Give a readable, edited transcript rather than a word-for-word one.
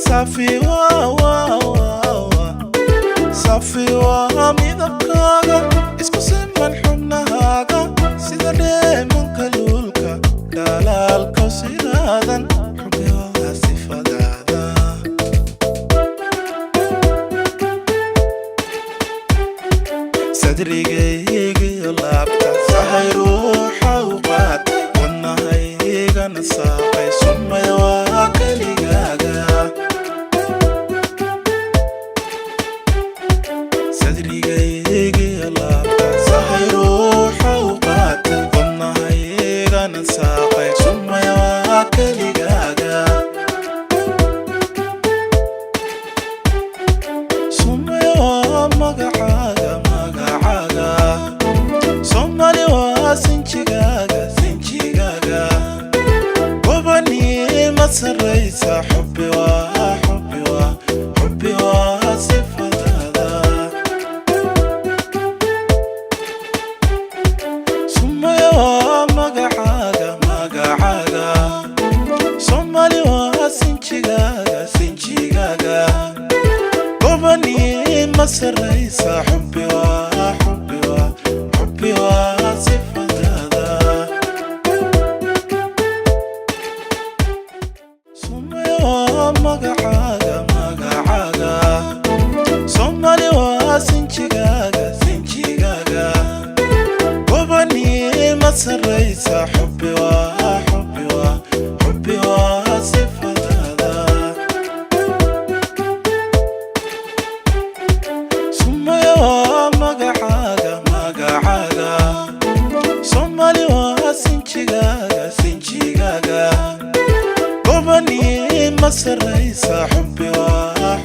Safi waa waa waa, safi waa midabkaaga, isku siman xubnahaaga, sida dheemanka luulka, dhalaalka siraadan. Xubbi waa sifadaada. Sadrigaygiyo laabta sahay ruuxa u qaatay, wadnahaygana saaqay. Sumaya waa keligaaga. Sadrigaygiyo laabta sahay ruuxa u qaatay, wadnahaygana saaqay. Sumaya waa keligaaga. Sumaya waa magacaaga, magacaaga. Soomaali waa sinjigaaga, sinjigaaga. Gobanima sarraysa. Xubbi waa, xubbi waa, xubbi waa sifadaada. Sumaya waa magacaaga, magacaaga. Soomaali waa sinjigaaga, sinjigaaga. Gobanima sarraysa. Xubbi waa, xubbi waa, xubbi waa sifadaada. Sumaya waa magacaaga, magacaaga. Soomaali waa sinjigaaga, sinjigaaga. Gobanima sarraysa. Xubbi waa, xubbi waa, xubbi waa sifadaada. Sumaya waa magacaaga, magacaaga. Soomaali waa sinjigaaga, sinjigaaga. Gobanima sarraysa. Xubbi waa